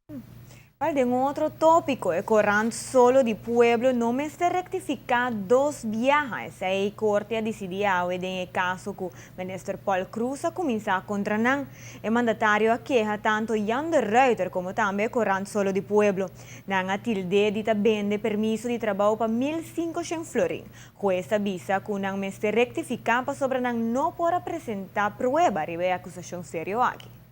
Wel, den otro topico, e corant Solo di Pueblo no mester rectifica dos biaha. Esey corte a dicidi awe den e caso cu minister Paul Croes a cuminsa contra nan. E mandatario a keha tanto Jan de Ruiter como tambe corant Solo di Pueblo. Nan a tilde di ta bende permiso di trabou pa 1500 florin. Hues a bisa cu nan mester rectifica pasobra nan no por a presenta prueba riba e acusacion serio aki.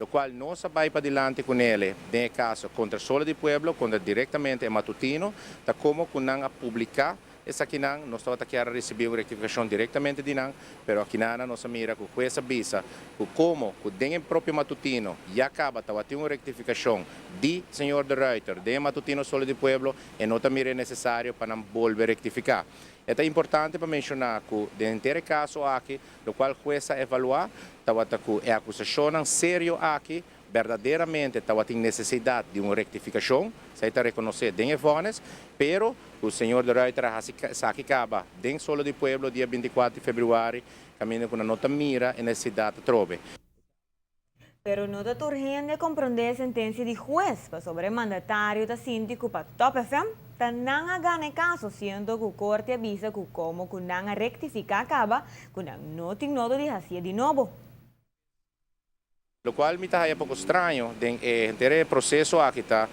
Lo cual nos a bay padilanti cu ne, den caso contra Solo di Pueblo, contra directamente e matutino, ta como cu nan a publica esakinan, nos tabata kier ricibi un rectificacion directamente di nan, pero aki nan nos a mira cu hues a bisa, cu como cu den propio matutino, ya caba tabatin un rectificacion di señor de Ruiter, den matutino Solo di Pueblo, e no ta mira necesario pa nan bolbe rectifica. Ta importante pa menciona cu den e caso aki, lo cual hues a evalua, tabata cu e acusacion serio aki, berdaderamente tabatin necesidad di un rectificacion, esey ta reconoce den vonnis, pero e señor de Ruiter a esaki caba den Solo di Pueblo dia 24 di februari, caminda cu no ta mira e necesidad atrobe. Pero no ta tur hende a comprende e sentencia di hues, pasobra e mandatario ta sinti cu pa Top FM, ta nan a gana caso, siendo cu corte a bisa cu como cu nan a rectifica caba, cu nan no tin nodi di haci di nobo. Lo cual mi ta poco straño den e proceso aki ta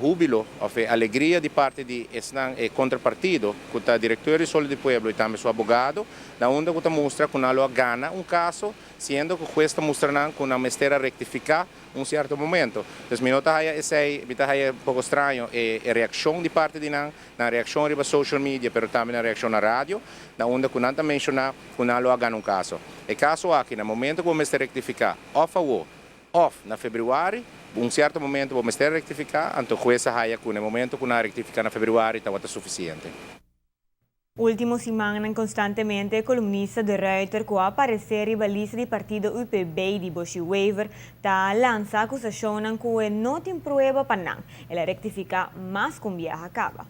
hubilo of alegria di parti di esnan contrapartido, cu ta director di Solo di Pueblo y tambe su abogado, na unda cu ta mustra cu nan a gana un caso, siendo cu hues ta mustra nan cu nan mester a rectifica un cierto momento. Anto, mi no ta esey, mi ta un poco straño e reaccion di parti di nan, na reaccion riba social media, pero tambe na reaccion na radio, na unda cu nan ta menciona cu nan a gana un caso. E caso aki, na momento cu mester rectifica, of awo, of na februari, un cierto momento mester rectifica, anto hues a haya cu na momento cu nan a rectifica na februari, tabata suficiente. Ultimo siman constantemente columnista de Ruiter cu a aparece riba lista di partido UPB di Booshi Wever ta lansa acusacion cu no tin prueba pa nan. El a rectifica mas cu biaha caba.